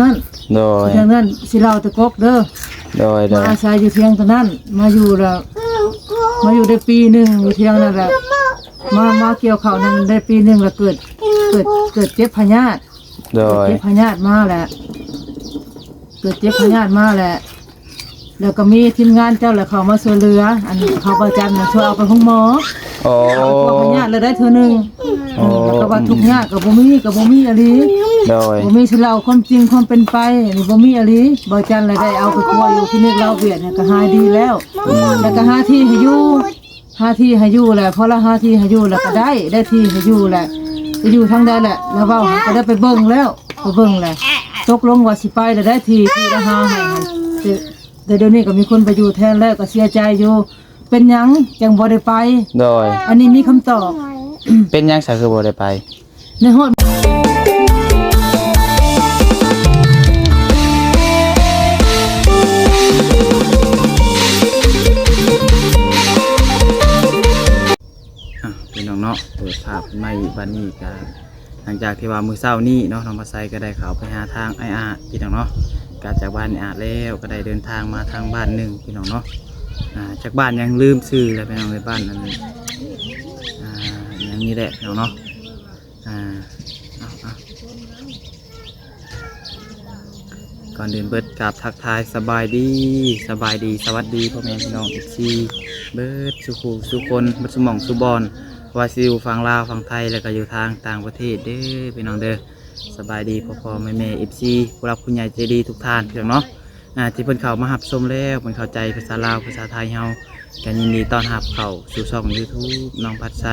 ນັ້ນ ໂດຍ ເທື່ອນັ້ນຊິເລົ່າແຕ່ກົກເດີ ໂດຍ ໂດຍ ມາອາໄສຢູ່ທຽງຕົວນັ້ນ ມາຢູ່ລະ ມາຢູ່ໄດ້ປີໜຶ່ງ ຢູ່ທຽງນັ້ນລະ ມາ ມາກ່ຽວເຂົ້ານັ້ນໄດ້ປີໜຶ່ງລະເກີດ ເກີດ ເກີດເຈັບພະຍາດ ໂດຍ ເກີດເຈັບພະຍາດມາແຫຼະ ເກີດເຈັບພະຍາດມາແຫຼະ ແລ້ວກໍມີທີມງານເຈົ້າແຫຼະເຂົ້າມາຊ່ວຍເຫຼືອ ອັນເຂົາບໍ່ຈັນນະ ຊ່ວຍເອົາໄປໂຮງໝໍ ໂອ້ ເອົາໄປກວດພະຍາດແລ້ວໄດ້ເທື່ອໜຶ່ງ ໂອ້ ເອີ ແລ້ວກໍວ່າທຸກຍາກກໍບໍ່ມີ ກໍບໍ່ມີອີ່ຫຼີ ໂດຍ ບໍ່ມີຊິເລົ່າຄວາມຈິງຄວາມເປັນໄປ ນີ້ບໍ່ມີອີ່ຫຼີ ບໍ່ຈັນລະໄດ້ເອົາໄປກວດຢູ່ຄລີນິກລາວຫວຽດ ແລ້ວກໍຫາຍດີແລ້ວ ອືມ ແລ້ວກໍຫາທີ່ໃຫ້ຢູ່ ຫາທີ່ໃຫ້ຢູ່ແຫຼະ ພໍລາວຫາທີ່ໃຫ້ຢູ່ແລ້ວກໍໄດ້ ໄດ້ທີ່ໃຫ້ຢູ່ແຫຼະ ໄປຢູ່ທາງໃດແຫຼະ ລາວເວົ້າ ກໍໄດ້ໄປເບິ່ງແລ້ວ ໄປເບິ່ງແຫຼະ ຕົກລົງວ່າຊິໄປແລ້ວໄດ້ທີ່ ທີ່ລາວຫາໃຫ້ຫັ້ນ ແຕ່ ແຕ່ດຽວນີ້ກໍມີຄົນໄປຢູ່ແທນແລ້ວ ກໍເສຍໃຈຢູ່ ເປັນຫຍັງຈັ່ງບໍ່ໄດ້ໄປ ໂດຍ ອັນນີ້ມີຄຳຕອບ ເປັນຫຍັງຊະຄືບໍ່ໄດ້ໄປ ໃນຮອດ ອ່ະ ພີ່ນ້ອງເນາະ ເປີດພາບໃໝ່ບັດນີ້ກະ ຫຼັງຈາກທີ່ວ່າມື້ເຊົ້ານີ້ເນາະ ນ້ອງພັດໄຊກໍໄດ້ເຂົ້າໄປຫາທາງອ້າຍອາດ ພີ່ນ້ອງເນາະ ກະຈາກບ້ານອ້າຍອາດແລ້ວ ກໍໄດ້ເດີນທາງມາທາງບ້ານໜຶ່ງ ພີ່ນ້ອງເນາະ ອ່າ ຈັກບ້ານຫຍັງລືມຊື່ແລ້ວ ພີ່ນ້ອງເອີຍ ບ້ານອັນ ອ່າ ຫຍັງນີ້ແຫຼະ ພີ່ນ້ອງເນາະ ອ່າ ເອົາ ເອົາ ກ່ອນອື່ນເບິດກາບທັກທາຍສະບາຍດີ ສະບາຍດີ ສະຫວັດດີພໍ່ແມ່ພີ່ນ້ອງເອັຟຊີ ເບິດສູ່ຄູ່ສູ່ຄົນ ເບິດສູ່ໝ່ອງສູ່ບ່ອນ ບໍ່ວ່າຊິຢູ່ຝັ່ງລາວ ຝັ່ງໄທ ແລ້ວກໍຢູ່ທາງຕ່າງປະເທດເດີ ພີ່ນ້ອງເດີ ສະບາຍດີພໍ່ໆແມ່ໆເອັຟຊີ ຜູ້ຫຼັກຜູ້ໃຫຍ່ໃຈດີທຸກທ່ານ ພີ່ນ້ອງເນາະ ອ່າ ທີ່ເພິ່ນເຂົ້າມາຮັບຊົມແລ້ວ ເພິ່ນເຂົ້າໃຈພາສາລາວພາສາໄທເຮົາ ກໍຍິນດີຕ້ອນຮັບເຂົ້າສູ່ຊ່ອງຢູທູບນ້ອງພັດໄຊ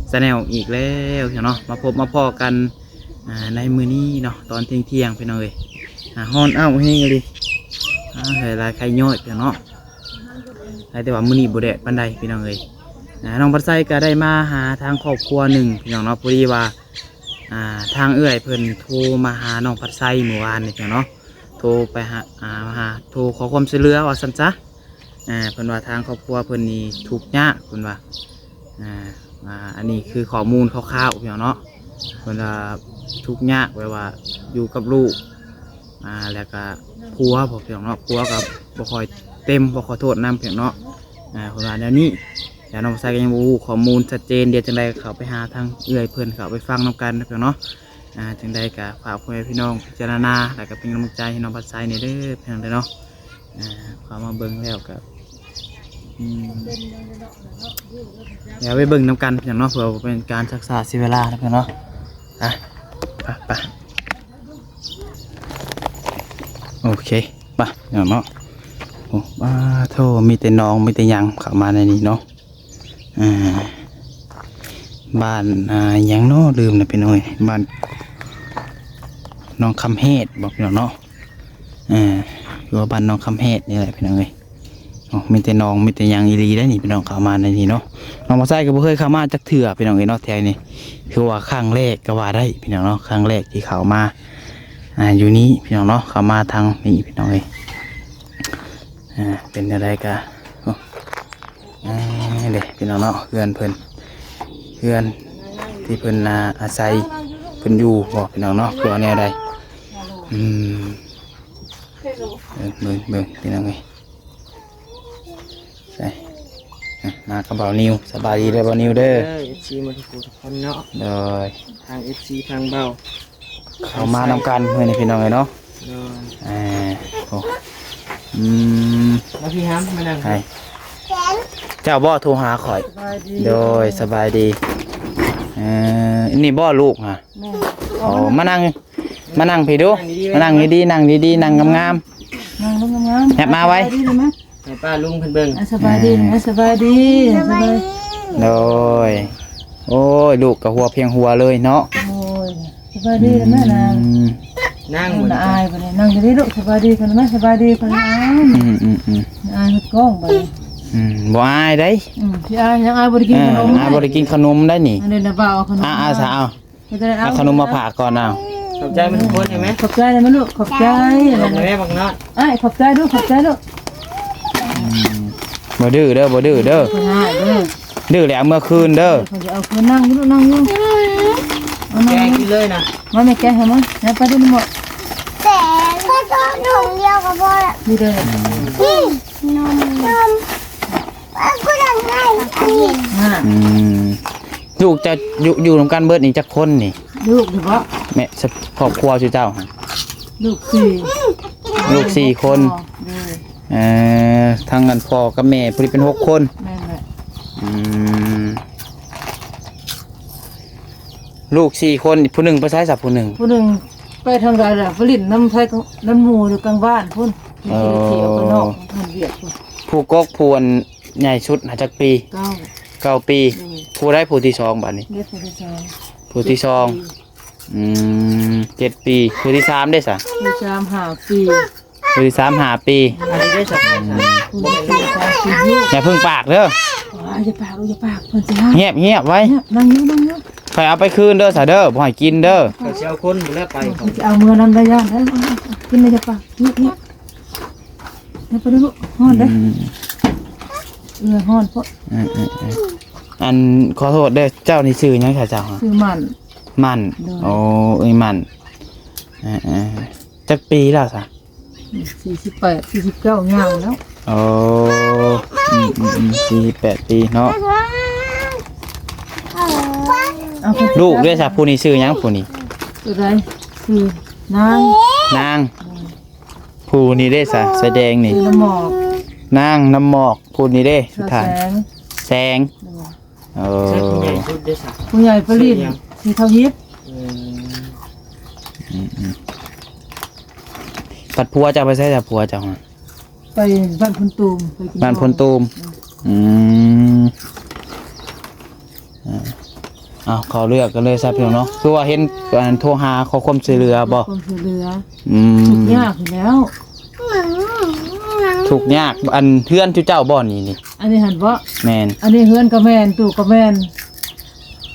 ແຊນແນວອີກແລ້ວເນາະ ມາພົບມາພໍ້ກັນ ອ່າ ໃນມື້ນີ້ເນາະ ຕອນທ່ຽງໆ ພີ່ນ້ອງເອີຍ ອ່າ ຮ້ອນອ້າວແຮງອີ່ຫຼີ ອ່າ ຫຼາຍໆໄຄຍ້ອຍ ພີ່ນ້ອງເນາະ ແຕ່ວ່າມື້ນີ້ບໍ່ແດດປານໃດ ພີ່ນ້ອງເອີຍ ອ່າ ນ້ອງພັດໄຊກໍໄດ້ມາຫາທາງຄອບຄົວໜຶ່ງ ພີ່ນ້ອງເນາະ ພໍດີວ່າ ອ່າ ທາງເອື້ອຍເພິ່ນໂທມາຫານ້ອງພັດໄຊມື້ວານນີ້ ພີ່ນ້ອງເນາະ ໂທໄປຫາ ອ່າ ມາຫາ ໂທຂໍຄວາມຊ່ວຍເຫຼືອວ່າຊັ້ນຊະ ອ່າ ເພິ່ນວ່າທາງຄອບຄົວເພິ່ນນີ້ທຸກຍາກ ເພິ່ນວ່າ ອ່າ ອ່າ ອັນນີ້ຄືຂໍ້ມູນຄ່າວໆ ພີ່ນ້ອງເນາະ ເພິ່ນວ່າທຸກຍາກ ແບບວ່າຢູ່ກັບລູກ ອ່າ ແລ້ວກະຜົວ ພີ່ນ້ອງເນາະ ຜົວກໍບໍ່ຄ່ອຍເຕັມ ບໍ່ຂໍໂທດນຳ ພີ່ນ້ອງເນາະ ອ່າ ເພິ່ນວ່າແນວນີ້ ແລ້ວນ້ອງໄຊກໍຍັງບໍ່ຮູ້ຂໍ້ມູນຊັດເຈນ ດຽວຈັ່ງໃດກໍເຂົ້າໄປຫາທາງເອື້ອຍເພິ່ນ ເຂົ້າໄປຟັງນຳກັນ ພີ່ນ້ອງເນາະ ອ່າ ຈັ່ງໃດກໍຝາກພໍ່ແມ່ພີ່ນ້ອງພິຈາລະນາ ແລ້ວກໍເປັນກຳລັງໃຈໃຫ້ນ້ອງພັດໄຊແດ່ເດີ ພີ່ນ້ອງເດີເນາະ ອ່າ ເຂົ້າມາເບິ່ງແລ້ວກໍ ອືມ ດຽວໄປເບິ່ງນຳກັນ ພີ່ນ້ອງເນາະ ເພື່ອບໍ່ເປັນການຊັກຊ້າເສຍເວລານະ ພີ່ນ້ອງເນາະ ອ່ະ ໄປ ໄປ ໂອເຄ ໄປ ພີ່ນ້ອງເນາະ ໂອ້ ປາໂທ້ ມີແຕ່ໜອງ ມີແຕ່ຫຍັງເຂົ້າມາໃນນີ້ເນາະ ອ່າ ບ້ານ ອ່າ ຫຍັງເນາະ ລືມແລ້ວ ພີ່ນ້ອງເອີຍ ບ້ານໜອງຄຳແຮດບໍ ພີ່ນ້ອງເນາະ ເອີ ຄືວ່າບ້ານໜອງຄຳແຮດນີ້ແຫຼະ ພີ່ນ້ອງເອີຍ ໂອ້ ມີແຕ່ໜອງ ມີແຕ່ຫຍັງອີ່ຫຼີໄດ໋ນີ້ ພີ່ນ້ອງ ເຂົ້າມາໃນນີ້ເນາະ ນ້ອງບໍ່ໃຊ້ກໍບໍ່ເຄີຍເຂົ້າມາຈັກເທື່ອ ພີ່ນ້ອງເອີຍເນາະ ແຖວນີ້ ຖືວ່າຄັ້ງແລກກໍວ່າໄດ້ ພີ່ນ້ອງເນາະ ຄັ້ງແລກທີ່ເຂົ້າມາ ອ່າ ຢູ່ນີ້ ພີ່ນ້ອງເນາະ ເຂົ້າມາທາງນີ້ ພີ່ນ້ອງເອີຍ ອ່າ ເປັນແນວໃດກໍ ອ່າ ເດ້ ພີ່ນ້ອງເນາະ ເຮືອນເພິ່ນ ເຮືອນທີ່ເພິ່ນ ອ່າ ອາໄສ ເພິ່ນຢູ່ບໍ ພີ່ນ້ອງເນາະ ຄືວ່າແນວໃດ ອືມ ເບິ່ງ ເບິ່ງ ເບິ່ງ ພີ່ນ້ອງເອີຍ ໃສ່ ອ່ະ ມາກັບບ່າວນິວ ສະບາຍດີເດີບ່າວນິວເດີ ເອີ ເອັຟຊີ ໝົດທຸກຜູ້ທຸກຄົນເນາະ ໂດຍ ທາງ ເອັຟຊີ ທາງບ່າວ ເຂົ້າມານຳກັນມື້ນີ້ ພີ່ນ້ອງເອີຍເນາະ ໂດຍ ອ່າ ໂອ້ ອືມ ມາພີ່ຫາມ ມານັ່ງ ໃຫ້ ເຈົ້າບໍ່ໂທຫາຂ້ອຍ ສະບາຍດີ ໂດຍ ສະບາຍດີ ເອີ ນີ້ບໍ່ລູກຫະ ແມ່ນ ໂອ້ ມານັ່ງ ມານັ່ງພີ້ດູ ນັ່ງດີໆ ມານັ່ງດີໆ ນັ່ງດີໆ ນັ່ງງາມໆ ນັ່ງລົງງາມໆ ຫຍັບມາໄວ ສະບາຍດີເດີມາ ໃຫ້ປ້າລຸງເພິ່ນເບິ່ງ ອ່ະ ສະບາຍດີ ອ່າ ສະບາຍດີ ສະບາຍ ໂດຍ ໂອ້ຍ ລູກກໍຫົວພຽງຫົວເລີຍເນາະ ໂອ້ຍ ສະບາຍດີເດີແມ່ນາງ ອືມ ນາງ ນາງອາຍບັດນີ້ ນັ່ງດີໆລູກ ສະບາຍດີກ່ອນແມ່ ສະບາຍດີກ່ອນ ອືມ ອືມ ອືມ ອາຍເຮັດກ້ອງບັດນີ້ ອືມ ບໍ່ອາຍໃດ ອືມ ຊິອາຍຫຍັງ ອາຍບໍ່ໄດ້ກິນຂະໜົມ ອາຍບໍ່ໄດ້ກິນຂະໜົມໃດນີ້ ອັນນີ້ນະ ບ່າວເອົາຂະໜົມ ອ່າ ອ່າ ສາວ ເຮັດຈັ່ງໃດ ເອົາຂະໜົມມາຝາກກ່ອນເອົາ ຂອບໃຈມັນຄົນໃຫ້ແມ່ ຂອບໃຈນະແມ່ລູກ ຂອບໃຈ ເອົາແມ່ບັກນ້ອຍ ອ້າຍ ຂອບໃຈລູກ ຂອບໃຈລູກ ອືມ ບໍ່ດື້ເດີ ບໍ່ດື້ເດີ ເພິ່ນໃຫ້ເດີ ດື້ແລ້ວເອົາເມືອຄືນເດີ ເພິ່ນຈະເອົາຄືນ ນັ່ງຢູ່ລູກ ນັ່ງຢູ່ ເອົານັ່ງ ແກະກິນເລີຍນະ ມາແມ່ແກະໃຫ້ມາ ແມ່ໄປດູນະບໍ່ ແກະ ນມດຽວກໍພໍລະ ນີ້ເດ້ ອືມ ນີ້ ນມ ນມ ອືມ ລູກເຈົ້າຢູ່ ຢູ່ນຳກັນເບິດນີ້ຈັກຄົນນີ້? ລູກນີ້ບໍ? ແມ່ ຄອບຄົວຊຸເຈົ້າ ລູກສີ່ ລູກສີ່ຄົນ ໂດຍ ເອີ ທັງອັນພໍ່ກັບແມ່ ຜູ້ນີ້ເປັນຫົກຄົນ ແມ່ນແຫຼະ ອືມ ລູກສີ່ຄົນ ຜູ້ໜຶ່ງໄປໃສຊະ ຜູ້ໜຶ່ງ? ຜູ້ໜຶ່ງໄປທາງໃດລະ? ໄປຫຼິ້ນນຳໃຜ ນຳໝູ່ຢູ່ກາງບ້ານພຸ້ນ ເອີ ໄປທ່ຽວໄປນອກ ເຮັດວຽກພຸ້ນ ຜູ້ກົກ ຜູ້ອັນໃຫຍ່ສຸດຫາຈັກປີ? ເກົ້າ ເກົ້າປີ ໂດຍ ຜູ້ໃດຜູ້ທີສອງບາດນີ້? ເດັກຜູ້ທີສອງ ຜູ້ທີສອງ ອືມ ເຈັດປີ ຜູ້ທີສາມເດ້ຊະ? ຜູ້ທີສາມຫ້າປີ ຜູ້ທີສາມຫ້າປີ ອັນນີ້ໄດ້ສະ ອືມ ຜູ້ທີສາມຫ້າປີ ຢ່າເພິ່ງປາກເດີ ໂອ້ຍ ຢ່າປາກ ຢ່າປາກ ເພິ່ນຊິຫາ ງຽບ ງຽບໄວ້ ງຽບ ນັ່ງຢູ່ ນັ່ງຢູ່ ຂ້ອຍເອົາໄປຄືນເດີຊະເດີ ບໍ່ໃຫ້ກິນເດີ ຂ້ອຍຊິເອົາຄົນພຸ້ນແຫຼະໄປ ຂ້ອຍຊິເອົາເມືອນຳໄດ້ຢ້ານ ເອີ ກິນແລ້ວຢ່າປາກ ງຽບ ງຽບ ເດີໄປເດີລູກ ຮ້ອນເດີ ອືມ ເອື້ອຍຮ້ອນໂພດ ເອີໆໆ ອັນ ຂໍໂທດເດີ ເຈົ້ານີ້ຊື່ຫຍັງຊະເຈົ້າ? ຊື່ໝັ້ນ ໝັ້ນ ໂດຍ ໂອ້ ເອີຍ ໝັ້ນ ເອີໆ ຈັກປີແລ້ວຊະ? ສີ່ສິບແປດ ສີ່ສິບເກົ້າ ຍ່າງແລ້ວ ໂອ້ ອືມໆໆ ສີ່ສິບແປດປີເນາະ ເອົາ ລູກເດ້ຊະ ຜູ້ນີ້ຊື່ຫຍັງ ຜູ້ນີ້? ຜູ້ໃດ? ຊື່ນາງ ນາງ ອືມ ຜູ້ນີ້ເດ້ຊະ ເອີ ສາຍແດງນີ້ ຊື່ນ້ຳໝອກ ນາງນ້ຳໝອກ ຜູ້ນີ້ເດ້ ສຸດທ້າຍ ສາວແສງ ແສງ ໂດຍ ເອີ ໃຊ້ຜູ້ໃຫຍ່ສຸດເດ້ຊະ ຜູ້ໃຫຍ່ປະລິ້ນ ຊື່ເທົ່າຍິບ ເອີ ອືມໆ ບັດຜົວເຈົ້າໄປໃສລະ ຜົວເຈົ້າ? ໄປບ້ານໂພນຕູມ ໄປກິນ ບ້ານໂພນຕູມ ເອີ ອືມ ເອົາ ເຂົ້າເລື່ອງກັນເລີຍຊະພີ່ນ້ອງເນາະ ຄືວ່າເຫັນອັນໂທຫາຂໍຄວາມຊ່ວຍເຫຼືອບໍ? ຄວາມຊ່ວຍເຫຼືອ ອືມ ທຸກຍາກຢູ່ແລ້ວ ທຸກຍາກ ອັນເຮືອນຈຸເຈົ້າບໍ່ນີ້ນີ້? ອັນນີ້ຫັ້ນບໍ? ແມ່ນ ອັນນີ້ເຮືອນກໍແມ່ນ ຕູ້ກໍແມ່ນ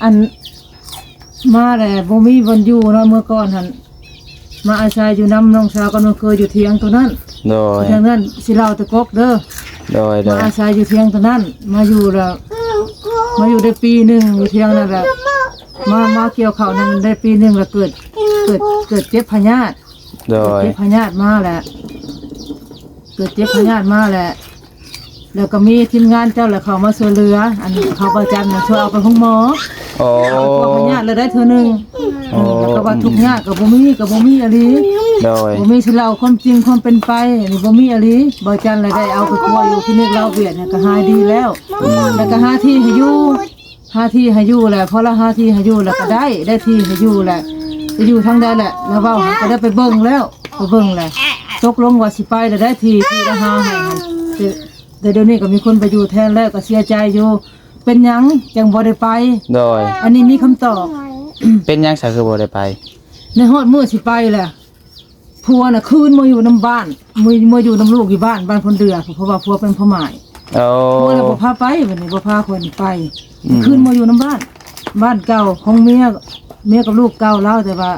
ອັນ ມາແລ້ວບໍ່ມີບ່ອນຢູ່ເນາະ ເມື່ອກ່ອນຫັ້ນ ມາອາໄສຢູ່ນຳນ້ອງສາວກັບນ້ອງເຄີຍຢູ່ຖຽງຕົວນັ້ນ ໂດຍ ຖຽງນັ້ນຊິເລົ່າແຕ່ກົກເດີ ໂດຍໆ ມາອາໄສຢູ່ຖຽງຕົວນັ້ນ ມາຢູ່ແລ້ວ ມາຢູ່ໄດ້ປີໜຶ່ງຢູ່ຖຽງນັ້ນແຫຼະ ມາ ມາກ່ຽວເຂົ້ານັ້ນໄດ້ປີໜຶ່ງແລ້ວເກີດ ເກີດ ເກີດເຈັບພະຍາດ ໂດຍ ເກີດເຈັບພະຍາດມາແຫຼະ ເກີດເຈັບພະຍາດມາແຫຼະ ແລ້ວກໍມີທີມງານເຈົ້າແຫຼະເຂົ້າມາຊ່ວຍເຫຼືອ ອັນເຂົາບໍ່ຈັນນະ ຊ່ວຍເອົາໄປໂຮງໝໍ ໂອ້ ເອົາຕົວພະຍາດແລ້ວໄດ້ເທື່ອໜຶ່ງ ໂອ້ ເອີ ແລ້ວກໍວ່າທຸກຍາກກໍບໍ່ມີ ກໍບໍ່ມີອີ່ຫຼີ ໂດຍ ບໍ່ມີຊິເລົ່າຄວາມຈິງຄວາມເປັນໄປ ອັນນີ້ບໍ່ມີອີ່ຫຼີ ບໍ່ຈັນລະໄດ້ເອົາໄປປົວຢູ່ຄລີນິກລາວຫວຽດນີ້ ກໍຫາຍດີແລ້ວ ອືມ ແລ້ວກໍຫາທີ່ໃຫ້ຢູ່ ຫາທີ່ໃຫ້ຢູ່ແຫຼະ ພໍລາວຫາທີ່ໃຫ້ຢູ່ແລ້ວກໍໄດ້ ໄດ້ທີ່ໃຫ້ຢູ່ແຫຼະ ໄປຢູ່ທາງໃດແຫຼະ ລາວເວົ້າ ກໍໄດ້ໄປເບິ່ງແລ້ວ ໄປເບິ່ງແຫຼະ ຕົກລົງວ່າຊິໄປແລ້ວໄດ້ທີ່ ທີ່ລາວຫາໃຫ້ຫັ້ນ ແຕ່ ແຕ່ດຽວນີ້ກໍມີຄົນໄປຢູ່ແທນແລ້ວ ກໍເສຍໃຈຢູ່ ເປັນຫຍັງຈັ່ງບໍ່ໄດ້ໄປ? ໂດຍ ອັນນີ້ມີຄຳຕອບ ເປັນຫຍັງຊະຄືບໍ່ໄດ້ໄປ? ໃນຮອດມື້ຊິໄປແຫຼະ ຜົວນະຄືນມາຢູ່ນຳບ້ານ ມາ ມາຢູ່ນຳລູກຢູ່ບ້ານ ບ້ານພົນເດືອ ເພາະວ່າຜົວເປັນພໍ່ໝ້າຍ ໂອ້ ຜົວລະບໍ່ພາໄປ ບັດນີ້ບໍ່ພາຄົນໄປ ອືມ ຄືນມາຢູ່ນຳບ້ານ ບ້ານເກົ່າຂອງເມຍ ເມຍກັບລູກເກົ່າລາວ ແຕ່ວ່າ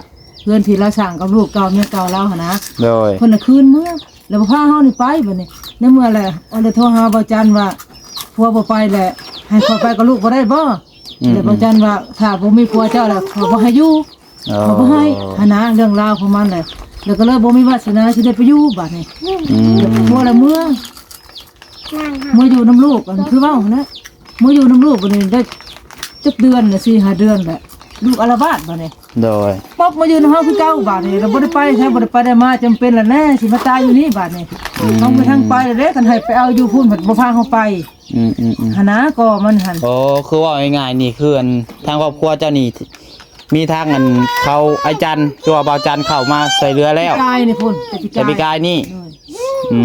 ເຮືອນທີ່ລາວສ້າງກັບລູກເກົ່າເມຍເກົ່າລາວຫັ້ນນະ ໂດຍ ເພິ່ນນະຄືນເມືອ ແລ້ວບໍ່ພາເຮົານີ້ໄປ ບັດນີ້ ໃນເມື່ອແຫຼະ ເອົາເລີຍໂທຫາບ່າວຈັນວ່າ ຜົວບໍ່ໄປແຫຼະ ໃຫ້ຂ້ອຍໄປກັບລູກບໍ່ໄດ້ບໍ່? ອືມ ແລ້ວບ່າວຈັນວ່າ ຖ້າບໍ່ມີຜົວເຈົ້າແລ້ວ ຂ້ອຍບໍ່ໃຫ້ຢູ່ ອໍ ເຂົາບໍ່ໃຫ້ຫັ້ນນະ ເລື່ອງລາວຂອງມັນແຫຼະ ແລ້ວກໍເລີຍບໍ່ມີວາສະໜາຊິໄດ້ໄປຢູ່ບາດນີ້ ອືມ ແລ້ວຜົວລະເມືອ ເມືອຢູ່ນຳລູກ ອັນຄືເວົ້າຫັ້ນແຫຼະ ເມືອຢູ່ນຳລູກບາດນີ້ໄດ້ຈັກເດືອນລະ ສີ່ຫ້າເດືອນແຫຼະ ລູກອາລະວາດບາດນີ້ ໂດຍ ປັອບມາຢູ່ນຳເຮົາຄືເກົ່າບາດນີ້ ລະບໍ່ໄດ້ໄປໃສ ບໍ່ໄດ້ໄປໄດ້ມາ ຈຳເປັນລະແນ່ ຊິມາຕາຍຢູ່ນີ້ບາດນີ້ ອືມ ເຮົາບໍ່ທັນໄປລະເດ້ ຄັນໃຫ້ໄປເອົາຢູ່ພຸ້ນ ບໍ່ພາເຮົາໄປ ອືມໆໆ ຫັ້ນນະ ກໍມັນຫັ້ນ ໂອ້ ຄືເວົ້າງ່າຍໆນີ້ ຄືອັນ ທາງຄອບຄົວເຈົ້ານີ້ ມີທາງອັນເຂົາ ອ້າຍຈັນ ຄືວ່າບ່າວຈັນເຂົ້າມາຊ່ວຍເຫຼືອແລ້ວ ປີກາຍນີ້ພຸ້ນ ແຕ່ປີກາຍ ແຕ່ປີກາຍນີ້ ໂດຍ ອື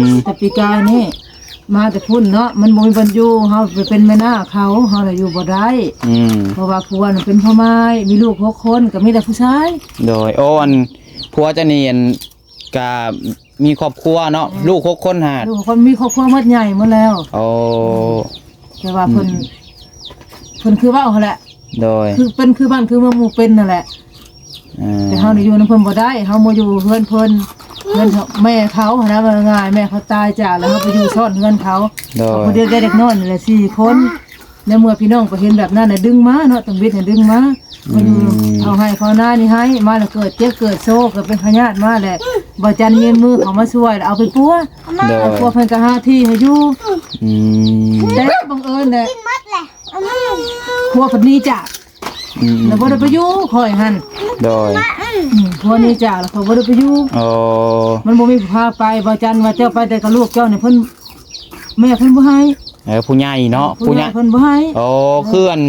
ມ ແຕ່ປີກາຍນີ້ ມາແຕ່ພຸ້ນເນາະ ມັນບໍ່ມີບ່ອນຢູ່ ເຮົາໄປເປັນແມ່ນ້າເຂົາ ເຮົາລະຢູ່ບໍ່ໄດ້ ອືມ ເພາະວ່າຜົວນະເປັນພໍ່ໝ້າຍ ມີລູກຫົກຄົນ ກໍມີແຕ່ຜູ້ຊາຍ ໂດຍ ໂອ້ ອັນ ຜົວເຈົ້ານີ້ ອັນ ກະມີຄອບຄົວເນາະ ແມ່ນ ລູກຫົກຄົນຫາ ລູກຫົກຄົນ ມີຄອບຄົວໝົດ ໃຫຍ່ໝົດແລ້ວ ໂອ້ ແຕ່ວ່າເພິ່ນ ອືມ ເພິ່ນຄືເວົ້າຫັ້ນແຫຼະ ໂດຍ ຄືເປັນຄືບ້ານຄືເມືອງໝູ່ເປັນຫັ້ນແຫຼະ ເອີ ແຕ່ເຮົານີ້ຢູ່ນຳເພິ່ນບໍ່ໄດ້ ເຮົາມາຢູ່ເຮືອນເພິ່ນ ເຮືອນແມ່ເຂົາຫັ້ນນະ ວ່າງ່າຍ ແມ່ເຂົາຕາຍຈາກແລ້ວ ເຮົາໄປຢູ່ຊ້ອນເຮືອນເຂົາ ໂດຍ ເຮົາຜູ້ດຽວແຕ່ເດັກນ້ອຍນີ້ແຫຼະ ສີ່ຄົນ ໃນເມື່ອພີ່ນ້ອງໄປເຫັນແບບນັ້ນນະ ດຶງມາເນາະ ຕ້ອງບິດໃຫ້ດຶງມາ ມາຢູ່ ອືມ ເອົາໄຮ່ເຂົ້ານານີ້ໃຫ້ ມາແລ້ວເກີດເຈັບເກີດໂຊ ເກີດເປັນພະຍາດມາແລ້ວ ບ່າວຈັນຍື່ນມືເຂົ້າມາຊ່ວຍ ແລ້ວເອົາໄປປົວ ໂດຍ ເອົາປົວເພິ່ນກໍຫາທີ່ໃຫ້ຢູ່ ອືມ ແຕ່ບັງເອີນແຫຼະ ກິນໝົດແຫຼະ ຜົວເພິ່ນໜີຈາກ ອືມ ແລ້ວບໍ່ໄດ້ໄປຢູ່ຂ້ອຍຫັ້ນ ໂດຍ ອືມ ຜົວໜີຈາກແລ້ວຂ້ອຍບໍ່ໄດ້ໄປຢູ່ ໂອ້ ມັນບໍ່ມີຜູ້ພາໄປ ບ່າວຈັນວ່າເຈົ້າໄປແຕ່ກັບລູກເຈົ້ານີ້ ເພິ່ນ ແມ່ເພິ່ນບໍ່ໃຫ້ ເອີ ຜູ້ໃຫຍ່ເນາະ ຜູ້ໃຫຍ່ ຜູ້ໃຫຍ່ເພິ່ນບໍ່ໃຫ້ ໂອ້ ເອີ ຄືອັນ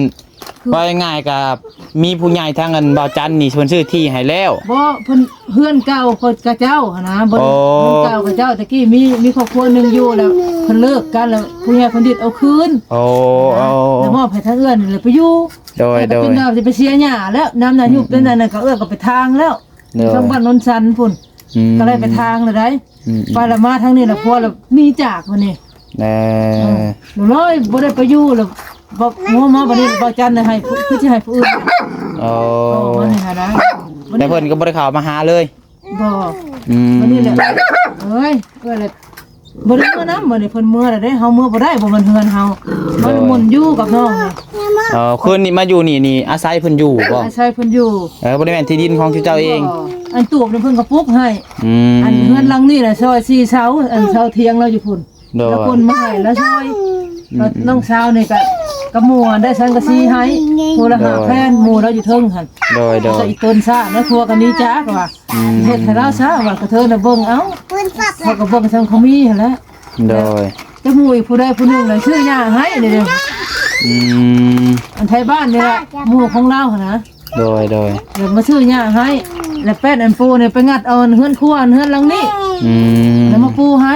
ຄື ເວົ້າງ່າຍໆ ກໍມີຜູ້ໃຫຍ່ທາງອັນບ່າວຈັນນີ້ເພິ່ນຊື້ທີ່ໃຫ້ແລ້ວ ບໍ່ ເພິ່ນ ເຮືອນເກົ່າຂະເຈົ້າຫັ້ນນະ ບໍ່ໄດ້ ໂອ້ ເຮືອນເກົ່າຂະເຈົ້າ ແຕ່ກີ້ມີ ມີຄອບຄົວໜຶ່ງຢູ່ ແລ້ວເພິ່ນເລີກກັນ ແລ້ວຜູ້ໃຫຍ່ເພິ່ນຍຶດເອົາຄືນ ໂອ້ ນະ ໂອ້ ແລ້ວມອບໃຫ້ທາງເອື້ອຍນີ້ແຫຼະໄປຢູ່ ໂດຍ ແລ້ວກໍເປັນ ໂດຍ ວ່າຊິໄປເສຍຫຍ້າແລ້ວ ນຳນາຍຸບ ອືມ ເປັນອັນນັ້ນກໍເອື້ອຍກໍໄປທາງແລ້ວ ໂດຍ ທາງບ້ານໂນນສັນພຸ້ນ ອືມ ກໍເລີຍໄປທາງແລ້ວໃດ ອືມໆ ໄປລະມາທາງນີ້ລະ ຜົວລະໜີຈາກມື້ນີ້ ເອີ ເອີ ເອີ ເລີຍບໍ່ໄດ້ໄປຢູ່ລະ ບໍ່ ຫົວມາບັດນີ້ບໍ່ຈັນໃຫ້ຜູ້ ຄືຊິໃຫ້ຜູ້ອື່ນ ໂອ້ ເອີ ມັນຫັ້ນນະ ແຕ່ເພິ່ນກໍບໍ່ໄດ້ເຂົ້າມາຫາເລີຍ ບໍ່ ອືມ ບັດນີ້ແຫຼະ ເອີຍ ເອີຍລະ ບໍ່ໄດ້ເມືອນຳ ບັດນີ້ເພິ່ນເມືອລະເດ້ ເຮົາເມືອບໍ່ໄດ້ ບໍ່ແມ່ນເຮືອນເຮົາ ເຮົາ ໂດຍ ໝົນຢູ່ກັບນ້ອງ ເອີ ຄືນນີ້ມາຢູ່ນີ້ນີ້ ອາໄສເພິ່ນຢູ່ບໍ່? ອາໄສເພິ່ນຢູ່ ເອີ ບໍ່ໄດ້ແມ່ນທີ່ດິນຂອງເຈົ້າເອງ ບໍ່ ອັນຕູບນີ້ເພິ່ນກໍປຸກໃຫ້ ອືມ ອັນເຮືອນຫຼັງນີ້ລະຊອຍສີ່ເສົາ ອັນເສົາຖຽງລາວຢູ່ພຸ້ນ ໂດຍ ລາວກົນມາໃຫ້ລາວຊອຍ ອືມໆ ນ້ອງສາວນີ້ກໍ ກັບໝູ່ໄດ້ສັງກະສີໃຫ້ ຜູ້ລະ ໂດຍ ຫ້າແຜ່ນ ໝູ່ລາວຢູ່ເທິງຫັ້ນ ໂດຍໆ ກໍອີຕົນຊາດ ແລ້ວຜົວກໍໜີຈາກວ່າ ອືມ ເຮັດໃຫ້ລາວຊະວ່າ ກະເທີນນະເບິ່ງເອົາ ເຮົາກໍເບິ່ງສ່ຳເຂົາມີຫັ້ນແຫຼະ ໂດຍ ແລ້ວຈັກໝູ່ອີກຜູ້ໃດຜູ້ໜຶ່ງລະຊື້ຫຍ້າໃຫ້ນີ້ເດ້ ອືມ ອັນໄທບ້ານນີ້ລະ ໝູ່ຂອງລາວຫັ້ນນະ ໂດຍໆ ແລ້ວມາຊື້ຫຍ້າໃຫ້ ແລ້ວແປ້ນອັນປູນີ້ໄປງັດເອົາເຮືອນຄົວເຮືອນຫຼັງນີ້ ອືມ ແລ້ວມາປູໃຫ້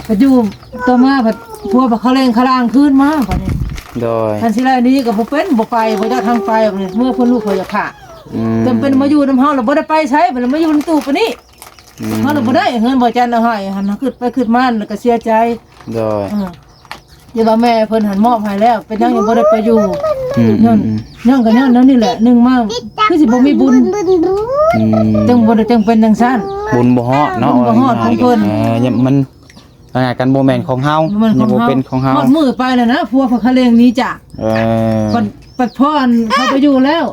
ກໍຢູ່ຕໍ່ມາພັດຜົວພັດຂະເລັ່ງຂະລ່າງຄືນມາບັດນີ້ ໂດຍ ຄັນຊິໄລ່ໜີກໍບໍ່ເປັນ ບໍ່ໄປ ບໍ່ຈັກທາງໄປບັດນີ້ ເມື່ອເພິ່ນລູກເຂົາຢາກຂ້າ ອືມ ຈຳເປັນມາຢູ່ນຳເຮົາແລ້ວບໍ່ໄດ້ໄປໃສ ບັດນີ້ມາຢູ່ນຳຕູ້ປານນີ້ ອືມ ເຮົາລະບໍ່ໄດ້ເງິນ ບໍ່ຈັນເອົາໃຫ້ຫັ້ນ ຄິດໄປຄິດມາແລ້ວກໍເສຍໃຈ ໂດຍ ເອີ ຢ່າວ່າແມ່ເພິ່ນຫັ້ນມອບໃຫ້ແລ້ວ ເປັນຫຍັງຍັງບໍ່ໄດ້ໄປຢູ່ ອືມ ຍ້ອນ ອືມ ຍ້ອນກໍຍ້ອນແນວນີ້ແຫຼະ ໜຶ່ງມາຄືຊິບໍ່ມີບຸນ ອືມ ຈຶ່ງບໍ່ໄດ້ ຈຶ່ງເປັນຈັ່ງຊັ້ນ ບຸນບໍ່ຮອດເນາະ ບຸນບໍ່ຮອດຂອງເພິ່ນ ເອີ ມັນ ອ່າ ກັນບໍ່ແມ່ນຂອງເຮົາ ບໍ່ແມ່ນຂອງເຮົາ ຍັງບໍ່ເປັນຂອງເຮົາ ຮອດມື້ໄປແລ້ວນະ ຜົວເພິ່ນຂະເລັ່ງໜີຈາກ ເອີ ບັດ ບັດພໍອັນເຂົາໄປຢູ່ແລ້ວ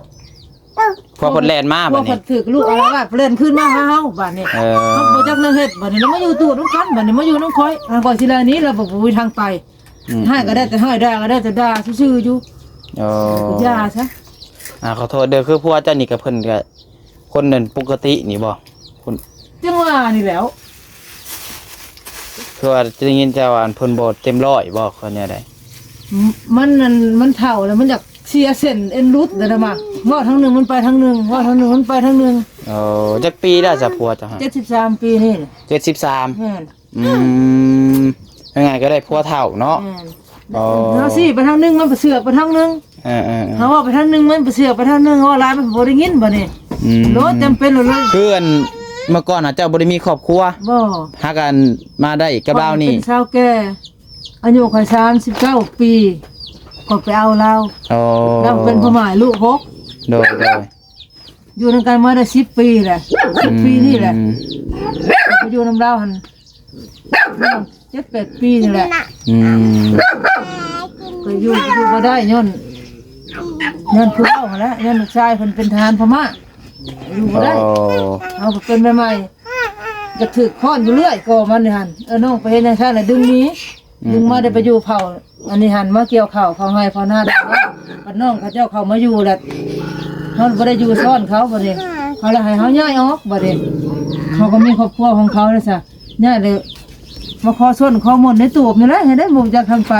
ຜົວເພິ່ນແລ່ນມາ ຜົວເພິ່ນບາດນີ້ຖືກລູກອາລະວາດ ເພິ່ນແລ່ນຄືນມາຫາເຮົາບາດນີ້ ເອີ ເຮົາບໍ່ຈັກແນວເຮັດ ບາດນີ້ມາຢູ່ຕູດນຳກັນ ບາດນີ້ມາຢູ່ນຳຂ້ອຍ ຫາຂ້ອຍຊິແລ່ນໜີ ແລ້ວບໍ່ ບໍ່ມີທາງໄປ ອືມ ໃຫ້ກໍໄດ້ແຕ່ໃຫ້ ດ່າກໍໄດ້ແຕ່ດ່າຊື່ໆຢູ່ ໂອ້ ຢ່າຊະ ອ່າ ຂໍໂທດເດີ ຄືຜົວເຈົ້ານີ້ກໍເພິ່ນກໍ ຄົນນັ້ນປົກກະຕິນີ້ບໍ່? ຄົນ ຈັ່ງວ່ານີ້ແຫຼ້ວ ຄືວ່າໄດ້ຍິນແຕ່ວ່າເພິ່ນບໍ່ເຕັມຮ້ອຍບໍ່ ຄືແນວໃດ? ມັນນັ້ນ ມັນເຖົ້າແລ້ວ ມັນຢາກເສຍເສັ້ນເອັນຫຼຸດແລ້ວນະ ມາເວົ້າທາງໜຶ່ງມັນໄປທາງໜຶ່ງ ເວົ້າທາງໜຶ່ງມັນໄປທາງໜຶ່ງ. ອໍ ຈັກປີແລ້ວຊະຜົວເຈົ້າ? ເຈັດສິບສາມປີນີ້ແຫຼະ. ເຈັດສິບສາມ? ແມ່ນ. ອືມ ງ່າຍໆກໍໄດ້ຜົວເຖົ້າເນາະ. ແມ່ນ. ອໍ ເຮົາຊີ້ໄປທາງໜຶ່ງ ມັນໄປເຊືອກໄປທາງໜຶ່ງ. ເອີໆໆ ເຮົາເວົ້າໄປທາງໜຶ່ງ ມັນໄປເຊືອກໄປທາງໜຶ່ງ ເວົ້າຫຼາຍມັນບໍ່ໄດ້ຍິນບາດນີ້. ອືມ ໂລດ ຈຳເປັນໂລດເລີຍ. ຄືອັນ ເມື່ອກ່ອນນະ ເຈົ້າບໍ່ໄດ້ມີຄອບຄົວ? ບໍ່. ຫາກັນມາໄດ້ກັບລາວນີ້ ຂ້ອຍເປັນສາວແກ່ ອາຍຸຂ້ອຍສາມສິບເກົ້າປີ ຂ້ອຍໄປເອົາລາວ. ອໍ ລາວເປັນພໍ່ໝ້າຍລູກຫົກ. ໂດຍໆ ຢູ່ນຳກັນມາໄດ້ສິບປີແຫຼະ ສິບປີນີ້ແຫຼະ. ອືມ ຂ້ອຍໄປຢູ່ນຳລາວຫັ້ນ ເຈັດແປດປີນີ້ແຫຼະ. ອືມ ກໍຢູ່ ຢູ່ບໍ່ໄດ້ ຍ້ອນ ຍ້ອນຜູ້ເວົ້າຫັ້ນແຫຼະ ຍ້ອນລູກຊາຍເພິ່ນເປັນທະຫານພະມ້າ ຢູ່ບໍ່ໄດ້. ອໍ ເຮົາກໍເປັນໃໝ່ໆ ຢາກຖືກຄ້ອນຢູ່ເລື້ອຍ ກໍມັນນີ້ຫັ້ນ. ເອີ ນ້ອງໄປເຮັດຫຍັງຊັ້ນລະ ດຶງໜີ ອືມ ດຶງມາໄດ້ໄປຢູ່ເຝົ້າ ອັນນີ້ຫັ້ນ ມາກ່ຽວເຂົ້າ ເຝົ້າໄຮ່ເຝົ້ານາໄດ້. ບັດນ້ອງເຂົາເຈົ້າເຂົ້າມາຢູ່ແລ້ວ ເຮົາບໍ່ໄດ້ຢູ່ຊ້ອນເຂົາ ບັດນີ້ເຂົາລະໃຫ້ເຮົາຍ້າຍອອກ. ບັດນີ້ເຂົາກໍມີຄອບຄົວຂອງເຂົາແລ້ວຊະ ຍ້າຍແລ້ວ ມາຂໍຊົນຂໍມົນໃນຕູບນີ້ແຫຼະ ໃຫ້ໄດ້ບໍ່ຈັກທາງໄປ.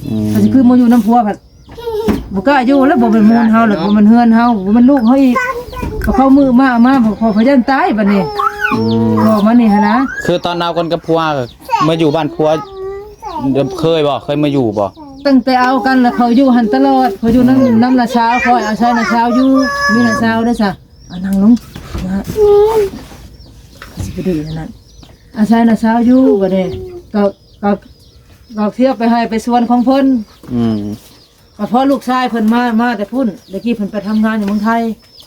ອືມ ກໍຊິຄືມາຢູ່ນຳຜົວ ພັດບໍ່ກ້າຢູ່ແລ້ວ ບໍ່ແມ່ນມູນເຮົາແລ້ວ ບໍ່ແມ່ນເຮືອນເຮົາ ບໍ່ແມ່ນລູກເຮົາອີກ. ເຂົາມືມາ ມາ ຂໍພະຍານຕາຍບັດນີ້. ອືມ ບອກມານີ້ຫັ້ນນະ ຄືຕອນເອົາກັນກັບຜົວ ມາຢູ່ບ້ານຜົວ ເຄີຍບໍ່? ເຄີຍມາຢູ່ບໍ່? ຕັ້ງແຕ່ເອົາກັນແລ້ວ ເຂົາຢູ່ຫັ້ນຕະຫຼອດ ເຂົາຢູ່ນຳ ອືມ ນຳນ້າສາວຂ້ອຍ ອາໄສນ້າສາວຢູ່. ມີນ້າສາວເດ້ຊະ ອ່າ ນັ່ງລົງນະ ຊິໄປດື້ນັ້ນ ອາໄສນ້າສາວຢູ່. ບັດນີ້ກໍ ກໍ ກໍທຽວໄປໄຮ່ໄປສວນຂອງເພິ່ນ. ອືມ ກໍພໍລູກຊາຍເພິ່ນມາ ມາແຕ່ພຸ້ນ ແຕ່ກີ້ເພິ່ນໄປທຳງານຢູ່ເມືອງໄທ.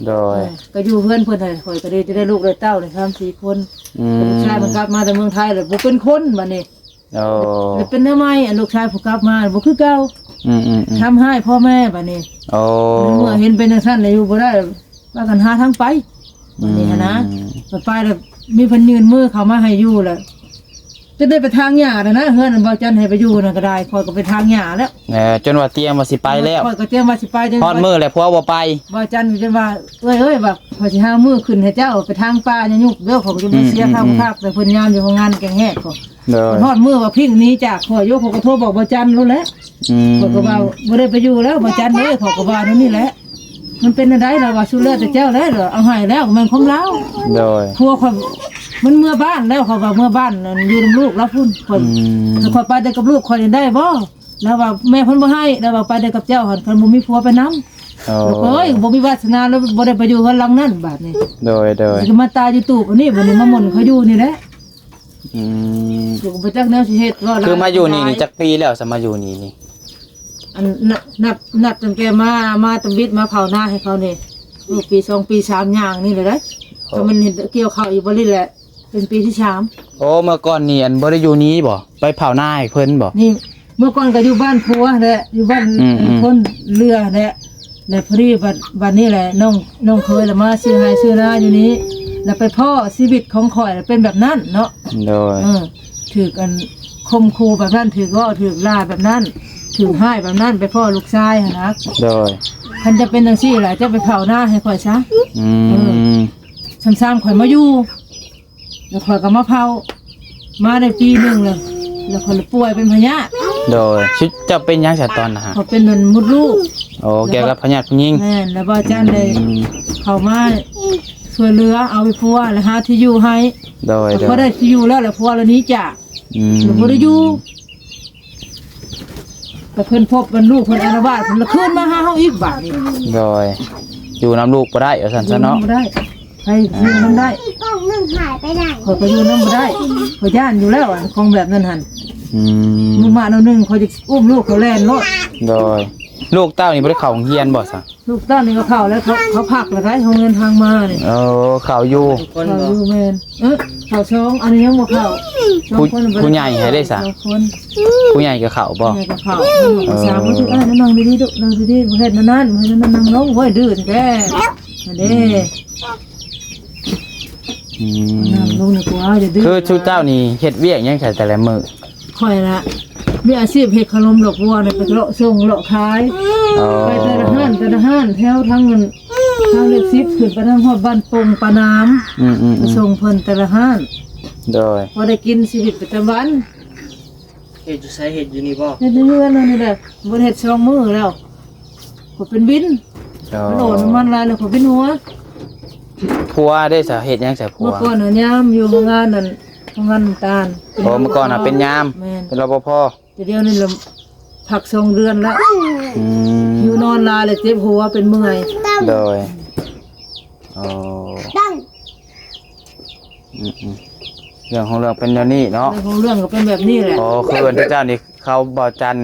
ໂດຍ ເອີ ກໍຢູ່ເຮືອນເພິ່ນຫັ້ນ ຂ້ອຍກໍໄດ້ ຈະໄດ້ລູກໄດ້ເຕົ້າໄດ້ສາມສີ່ຄົນ. ອືມ ແຕ່ລູກຊາຍມັນກັບມາແຕ່ເມືອງໄທແລ້ວບໍ່ເປັນຄົນບັດນີ້. ໂອ້ ແລ້ວເປັນແນວໃໝ່ ອັນລູກຊາຍຜູ້ກັບມາບໍ່ຄືເກົ່າ. ອືມໆໆ ທຳຮ້າຍພໍ່ແມ່ບາດນີ້. ໂອ້ ເມື່ອເຫັນເປັນຈັ່ງຊັ້ນແລ້ວຢູ່ບໍ່ໄດ້ ພາກັນຫາທາງໄປ ອືມ ບາດນີ້ຫັ້ນນະ. ໄປໆ ແລ້ວມີເພິ່ນຍື່ນມືເຂົ້າມາໃຫ້ຢູ່ແລ້ວ ຈົນໄດ້ໄປຖາງຫຍ້າແລ້ວນະ. ເຮືອນອັນບ່າວຈັນໃຫ້ໄປຢູ່ນັ້ນກໍໄດ້ ຂ້ອຍກໍໄປຖາງຫຍ້າແລ້ວ. ເອີ ຈົນວ່າຕຽມວ່າຊິໄປແລ້ວ ຂ້ອຍກໍຕຽມວ່າຊິໄປ ຮອດມື້ແລ້ວຜົວບໍ່ໄປ. ບ່າວຈັນຈົນວ່າ ເອີຍ ເອີຍ ວ່າຂ້ອຍຊິຫາມື້ຂຶ້ນໃຫ້ເຈົ້າໄປຖາງປ່າຫຍ້າຍຸບເດີ ຂ້ອຍກໍຈະບໍ່ເສຍຄ່າ ອືມໆໆ ພັກ ແຕ່ເພິ່ນຍາມຢູ່ໂຮງງານແກງແຮກ. ໂດຍ ຮອດມື້ວ່າພິກໜີຈາກຂ້ອຍຢູ່ ຂ້ອຍກໍໂທບອກບ່າວຈັນໂລດແຫຼະ. ອືມ ຂ້ອຍກໍວ່າບໍ່ໄດ້ໄປຢູ່ແລ້ວບ່າວຈັນເອີຍ ຂ້ອຍກໍວ່າແນວນີ້ແຫຼະ. ມັນເປັນແນວໃດລະວ່າ ສຸດແລ້ວແຕ່ເຈົ້າແຫຼະ ເອົາໃຫ້ແລ້ວແມ່ນຄວາມລາວ. ໂດຍ ຜົວຂ້ອຍມັນເມືອບ້ານແລ້ວ ຂ້ອຍວ່າເມືອບ້ານ ອັນ ຢູ່ນຳລູກລາວພຸ້ນ. ຂ້ອຍ ອືມ ຂ້ອຍໄປແຕ່ກັບລູກຂ້ອຍນີ້ໄດ້ບໍ່? ລາວວ່າແມ່ເພິ່ນບໍ່ໃຫ້ ລາວວ່າໄປແຕ່ກັບເຈົ້າຫັ້ນ ຄັນບໍ່ມີຜົວໄປນຳ. ໂອ້ ເອີຍ ບໍ່ມີວາສະໜາ ແລ້ວບໍ່ໄດ້ໄປຢູ່ເຮືອນຫຼັງນັ້ນບາດນີ້. ໂດຍໆ ຊິມາຕາຍຢູ່ຕູບອັນນີ້ ບາດນີ້ມາໝົນເຂົາຢູ່ນີ້ແຫຼະ. ອືມ ຂ້ອຍກໍບໍ່ຈັກແນວຊິເຮັດ ວ່າ ຄືມາຢູ່ນີ້ນີ້ຈັກປີແລ້ວ ສະມາຢູ່ນີ້ນີ້? ອັນ ນັບ ນັບ ນັບຕັ້ງແຕ່ມາ ມາຕຳບິດມາເຜົານາໃຫ້ເຂົານີ້ ເອີ ປີສອງປີສາມຢ່າງນີ້ແຫຼະເດ້. ໂອ້ ກໍມັນເຮັດກ່ຽວເຂົ້າອີກບໍ່ນີ້ແຫຼະ ເປັນປີທີສາມ. ໂອ້ ເມື່ອກ່ອນນີ້ ອັນ ບໍ່ໄດ້ຢູ່ນີ້ບໍ່? ໄປເຜົານາໃຫ້ເພິ່ນບໍ່? ນີ້ ເມື່ອກ່ອນກໍຢູ່ບ້ານຜົວແຫຼະ ຢູ່ບ້ານ ອືມໆ ຄົນເຫຼືອແຫຼະ. ແລ້ວພໍດີບັດ ບັດນີ້ແຫຼະ ນ້ອງ ນ້ອງເຂີຍລະມາຊື້ໄຮ່ຊື້ນາຢູ່ນີ້ ແລ້ວໄປພໍ້ຊີວິດຂອງຂ້ອຍເປັນແບບນັ້ນເນາະ. ໂດຍ ເອີ ຖືກອັນຂົ່ມຂູ່ແບບນັ້ນ ຖືກເວົ້າ ຖືກດ່າແບບນັ້ນ ຖືກຮ້າຍແບບນັ້ນ ໄປພໍ້ລູກຊາຍຫັ້ນນະ. ໂດຍ ຄັນຈະເປັນຈັ່ງຊີ້ລະ ເຈົ້າໄປເຜົານາໃຫ້ຂ້ອຍຊະ. ອືມ ເອີ ຊ້ຳໆ ຂ້ອຍມາຢູ່ ແລ້ວຂ້ອຍກໍມາເຜົາ ມາໄດ້ປີໜຶ່ງແລ້ວ ແລ້ວຂ້ອຍລະປ່ວຍເປັນພະຍາດ. ໂດຍ ຊິເຈົ້າເປັນຫຍັງຊະຕອນນັ້ນ? ຂ້ອຍເປັນອັນມົດລູກ. ໂອ້ ກ່ຽວກັບພະຍາດຜູ້ຍິງ. ແມ່ນ ແລ້ວບ່າວຈັນໄດ້ ອືມ ເຂົ້າມາຊ່ວຍເຫຼືອ ເອົາໄປຜົວ ແລ້ວຫາທີ່ຢູ່ໃຫ້. ໂດຍ ແລ້ວ ໂດຍ ພໍໄດ້ທີ່ຢູ່ແລ້ວ ແລ້ວຜົວລະໜີຈາກ. ອືມ ແລ້ວບໍ່ໄດ້ຢູ່ ແຕ່ເພິ່ນພົບມັນລູກເພິ່ນອາລະວາດ ເພິ່ນລະຄືນມາຫາເຮົາອີກບາດນີ້. ໂດຍ ຢູ່ນຳລູກບໍ່ໄດ້ວ່າຊັ້ນຊະເນາະ. ຢູ່ນຳບໍ່ໄດ້ ໃຜຢູ່ນຳໄດ້? ອີກກ່ອງໜຶ່ງຫາຍໄປໃນ? ຂ້ອຍກໍຢູ່ນຳບໍ່ໄດ້ ຂ້ອຍຢ້ານຢູ່ແລ້ວ ອັນຂອງແບບນັ້ນຫັ້ນ. ອືມ ມື້ມາແນວໜຶ່ງ ຂ້ອຍຈະອຸ້ມລູກຂ້ອຍແລ່ນໂລດ. ໂດຍ ລູກເຕົ້ານີ້ບໍ່ໄດ້ເຂົ້າໂຮງຮຽນບໍ່ຊະ? ລູກເຕົ້ານີ້ກໍເຂົ້າແລ້ວ ເຂົາ ເຂົາພັກແລ້ວໄດ໋ ໂຮງຮຽນທາງມານີ້. ເອີ ເຂົ້າຢູ່ ເຂົ້າຢູ່ ແມ່ນ. ເອີ ເຂົ້າສອງ ອັນນີ້ຍັງບໍ່ເຂົ້າ. ຜູ້ ຜູ້ໃຫຍ່ໃຫ້ໄດ້ຊະ? ສອງຄົນ. ຜູ້ໃຫຍ່ກໍເຂົ້າບໍ່? ຜູ້ໃຫຍ່ກໍເຂົ້າ. ເອີ ສາມຄົນ. ເອີ ນັ່ງດີໆ ລູກ ນັ່ງດີໆ ບໍ່ເຮັດແນວນັ້ນ ບໍ່ເຮັດແນວນັ້ນ ນັ່ງລົງ. ໂອ້ຍ ດື້ແທ້ ອືມ ນັ້ນແຫຼະ ອືມ ນັ່ງລົງດີກວ່າ ຢ່າດື້. ຄືຊຸມເຈົ້ານີ້ເຮັດວຽກຫຍັງໃສ່ແຕ່ລະມື້? ຂ້ອຍນະ ມີອາຊີບເຮັດຂະໜົມດອກບົວນີ້ ໄປເລາະສົ່ງເລາະຂາຍ. ອໍ ໄປແຕ່ລະຮ້ານ ແຕ່ລະຮ້ານ ແຖວທາງນັ້ນ ທາງເລກສິບ ຂຶ້ນໄປທາງຮອດບ້ານປົງປານາມ. ອືມໆໆ ໄປສົ່ງເພິ່ນແຕ່ລະຮ້ານ. ໂດຍ ພໍໄດ້ກິນຊີວິດປະຈຳວັນ. ເຮັດຢູ່ໃສ? ເຮັດຢູ່ນີ້ບໍ່? ເຮັດໃນເຮືອນເຮົານີ້ແຫຼະ ບໍ່ໄດ້ເຮັດສອງມື້ແລ້ວ. ຂ້ອຍເປັນວິນ. ອໍ ມັນໂອນນ້ຳມັນຫຼາຍແລ້ວ ຂ້ອຍວິນຫົວ. ຜົວເດ້ຊະ ເຮັດຫຍັງຊະຜົວ? ເມື່ອກ່ອນນະ ຍາມຢູ່ໂຮງງານນັ້ນ ໂຮງງານນ້ຳຕານ. ອໍ ເມື່ອກ່ອນນະເປັນຍາມ. ແມ່ນ ເປັນ ລປພ. ແຕ່ດຽວນີ້ລະພັກສອງເດືອນລະ. ອືມ ຫິວນອນຫຼາຍລະເຈັບຫົວເປັນເມື່ອຍ. ໂດຍ ອໍ ອືມໆ ເລື່ອງຂອງເລື່ອງເປັນແນວນີ້ເນາະ. ເລື່ອງຂອງເລື່ອງກໍເປັນແບບນີ້ແຫຼະ. ອໍ ຄືອັນເຈົ້ານີ້ ເຂົາ ບ່າວຈັນ